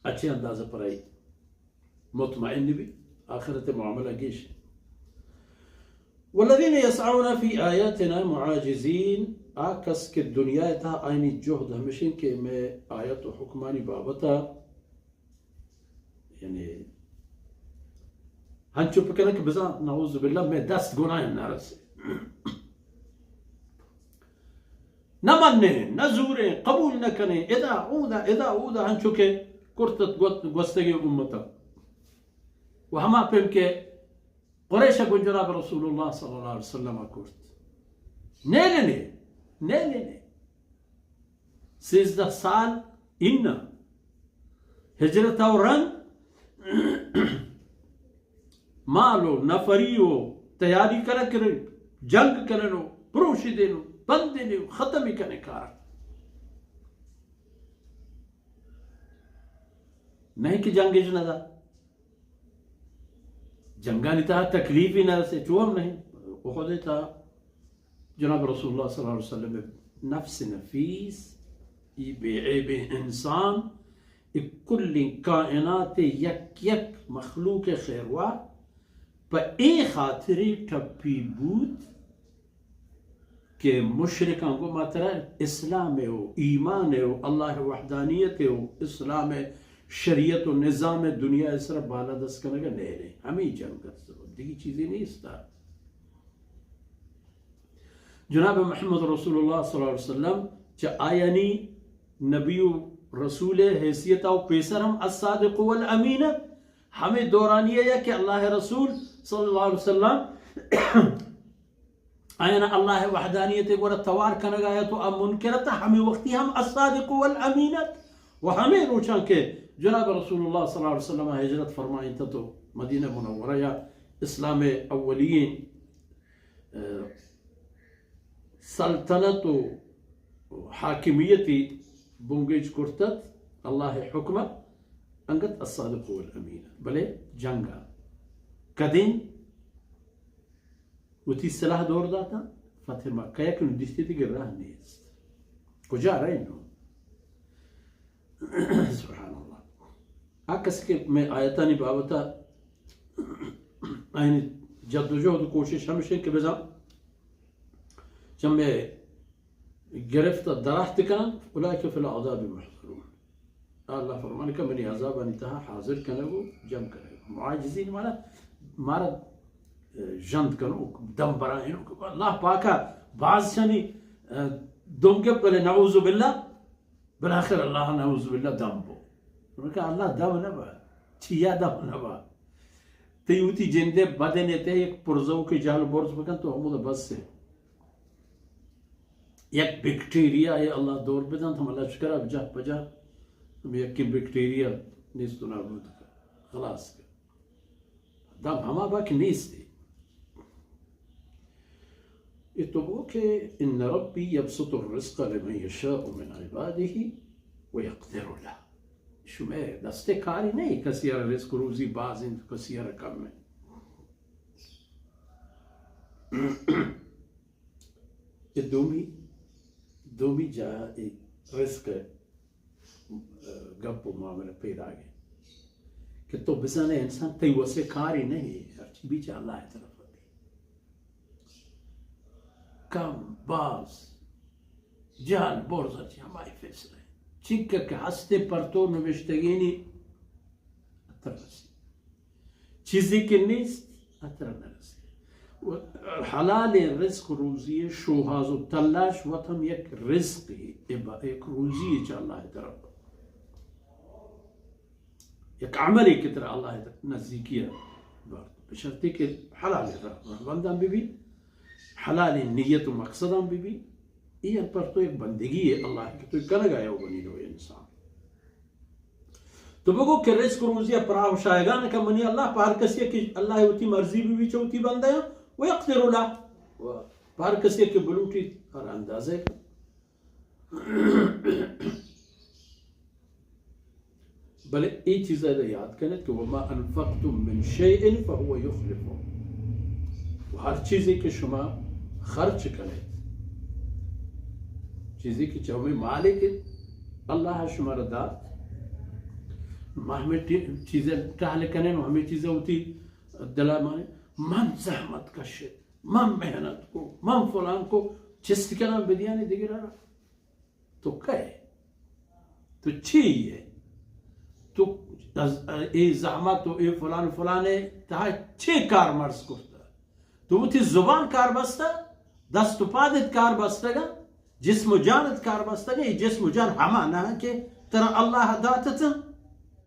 اچے اندازہ پرائی مطمئن بی، آخرت معاملہ گیش۔ والذین یسعون فی آیاتنا معاجزین، آ کس کہ دنیا تہا آئینی جہد ہمیشیں کہ میں آیت و حکمانی بابتا، یعنی ہنچو پکنہ کہ بزاں نعوذ باللہ میں دست گناہ نہ رسے۔ نہ منیں، نہ زوریں، قبول نہ کنیں، ادا اودا، ادا اودا، ہنچو کہ کرتت گوت-، گوستگیں امتا۔ و ہما پیم کہ قریش گوں جناب رسول اللہ صلی اللہ علیہ وسلم کرت۔ نیلنے، نیلنے۔ سیزدہ سال انا ہجرت و رند مال و نفری و تیاری کنن کہ جنگ کنن و پروشی دین و بندین و ختمی کنن کار۔ نہیں کہ جنگ اج نہ دا۔ جنگانی تہا تکلیفی نہ رسے، چو ہم نہیں۔ احد تہا جناب رسول اللہ صلی اللہ علیہ وسلم نفس نفیس، ای بے عیب انسان، ای کل کائنات یک یک مخلوق خیروا پہ اے خاطری ٹپی بوت کہ مشرکاں گو ما ترا اسلام و ایمان و اللہ وحدانیت و اسلام شریعت و نظام دنیا سر بالادست کنگا نیلیں۔ ہمیں جنگ است، دیگی چیزی نیست۔ جناب محمد رسول اللہ صلی اللہ علیہ وسلم چہ آیانی نبی و رسول حیثیت و پیسر ہم الصادق والامین ات۔ ہمیں دورانیہ یا کہ اللہ رسول صلی اللہ علیہ وسلم آیانا اللہ وحدانیت گورا توار کنگا ات و آ منکر ات، ہمیں وقتی ہم الصادق والامین ات۔ و ہمیں روچاں کہ جناب رسول اللہ صلی اللہ علیہ وسلم ہجرت فرمائینت تو مدینہ منورہ یا اسلام اولی، اہ، سلطنت و حاکمیتی بنگیج کرتت، اللہ حکمت انگت الصادق والامین ات۔ بلے جنگا کدیں وتی سلاح دور داتاں، فتح مکہ یک نو دیستی دیگہ راہ نیست۔ کجا رہے نو؟ سبحان اللہ۔ آ کس کہ میں آیتانی بابتا آئینی جد و جہد و کوشش ہمشیں کہ بزاں چمے گرفت درہت کنن، اولئک فی العذاب محضرون۔ اللہ فرمان کہ منی عذابانی تہا حاضر کنگ و جم کنگ۔ معاجزین مانا مارا، اہ، ژند کنوک، دم برائینوک۔ اللہ پاکا باز چنی، اہ، دم گپت، بلے نعوذ باللہ، بلاخر اللہ نعوذ باللہ دم بو۔ کہ اللہ دم نہ با، چیا دم نہ با۔ تئی وتی جندے بدنے تہ یک پرزوکے جہل برز بکن تو ہمودا بس ہے۔ یک بیکٹیریا ء اللہ دور بدنت، ہم لشکر ء جاہ پہ جاہ، ہم یکیں بیکٹیریا نیست و نابود کن، خلاص کن۔ دم ہما با کہ نیست۔ اے تو گو کہ ان ربی یبسط الرزق لمن یشاء من عباده و یقدر له۔ شمئے دست ء کاری نہیں، کسی ء را رزق روزی باز انت، کسی ء را کم انت۔ اے دومی، دومی جاہ ء اے رزق ء گپ و معاملہ پیداگ انت کہ تو بزانے انسان تئی وس ء کاری نہیں، ہرچی بیچ اللہ ء طرف ء بی۔ کم، باز، جہل، برز، ہرچی ہمائی فیصلہ انت۔ چنکہ کہ ہستے پر تو نوشتگینی اتر رسی۔ چیزے کہ نیست، اترا نہ رسے۔ و حلالیں رزق روزی شوہاز و تلاش وت ہم یک رزقے، عبا-، یک روزی چہ اللہ طرف۔ یک عملے کہ ترا اللہ نزدیکی بارت۔ بشرطے کہ حلالیں راہ بندان ببی، حلالیں نیت و مقصدان ببی۔ اے پر تو یک بندگی ہے اللہ کہ تو کنگا یا بنی نوع انسان۔ تو بگو کہ رزق روزی ء پراہ و شایگان کن منی اللہ، پہ ہر کسی کہ اللہ ء وتی مرضی بہ بی چہ وتی بندیاں، و یقدر له، و پہ ہر کسی کہ بلوٹیت ہر اندازے کن۔ بلے اے چیز ء یاد کنت کہ وما انفقتم من شیء فهو یخلفه، و ہر چیزے کہ شما خرچ کنت، چیزے کہ چہ ہمے مالے کہ اللہ شما را دات، ما ہمیں ٹی-، چیزیں ٹہل کنیں و ہمیں چیزیں وتی دلا مانے، من زحمت کشت، من محنت کو، من فلان کو، چست کناں بدیانی دگرا۔ تو کئے؟ تو چی ئے؟ تو از اے زحمت و اے فلان فلان تہا چے کار مرز کرتا؟ تو وتی زبان کار بستا، دست و پادت کار بستگا، جسم و جانت کار بستگا، اے جسم و جان ہما نہ کہ ترا اللہ داتتن۔